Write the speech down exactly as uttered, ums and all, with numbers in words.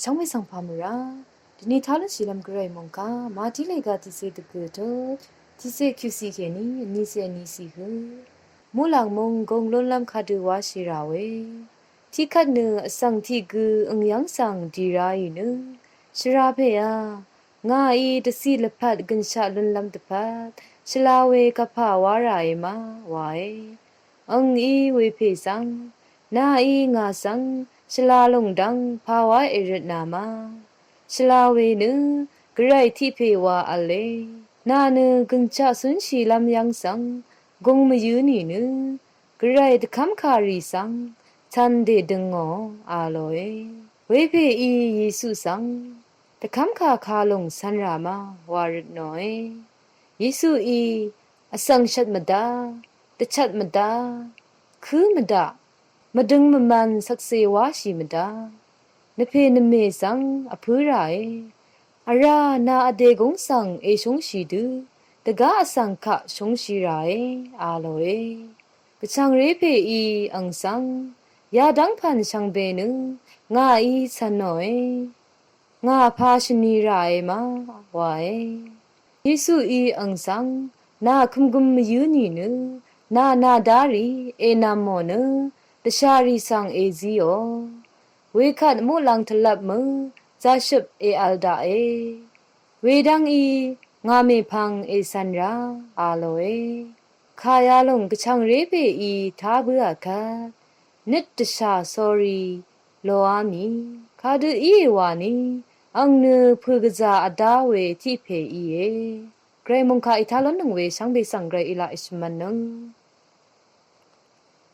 Shvngbe svng pà mvrá dvni tá lúnshìlv́m Gvray mòngkà Mati lèga tiqsè dvgø̀ tut tiqsè kyuqsiq kèní vnísè vnísì hø. Muqlàng mung gong lúnlv́m kadø wáshì rà we. Tiqkvt nø vsvng tiq gø ø̀ngyv́ng svng dì ráì nø, shvrá pèá, ngàí dvciq lvpat gønshaq lúnlv́m dvpvt shvla we gvpà wá ràe ma, wae. Angí wepè svng, nàí ngà svng shvla lòng dv́ng pà wá èrøtnà ma. Shvla we nø Gvray tiq pè wa v̄le. Nà nø gønshaq cúnshìlv́m yv́ng svng gong mvyǿ nìnø, Gvray dvkv́mkà rì svng cv̀n dèdøngò, a lòe. Wepèí Yesu svng, dvkv́mkà kalùng cv̀n rà ma, wa røtnòe. Yesuí, vsvng shvt mvdá, dvchvt mvdá, kǿ mvdaq, mvdøng mvmvn shvkse wáshì mvdá, nvpè nvmè svng vpǿ ràe. Vrá nà vdè gúng svng èshúngshì dø, dvgá vsvng kaq shúngshì ràe, a lòe. Gvchvngré pèí ang svng, yadv́ng pv̀n shvngbe nø ngàí cv̀nòe. Ngà pà shvni ràe ma, wae. Yesuí ang svng, nà kømgøm mvyǿ nìnø, nà nàdá rì ènv̀mò nø, dvshà rì svng èzíò. Wekvt muqlàng tvlvp mø, zashøp èvl daqe. Wedv́ngí ngà mèpvng ècv̀n rá, a lòe. Kà yalòng gvchvngré pèí tá bǿà kvt, nøt dvshà sórí loá mì, kadø íe wani, ang nø pø̀gvzà vdá we tiq pè íe. Gvray mòngkà ètá lúnnøng we shvngbe svng Gvray èlaq èshvmv̄nnøng.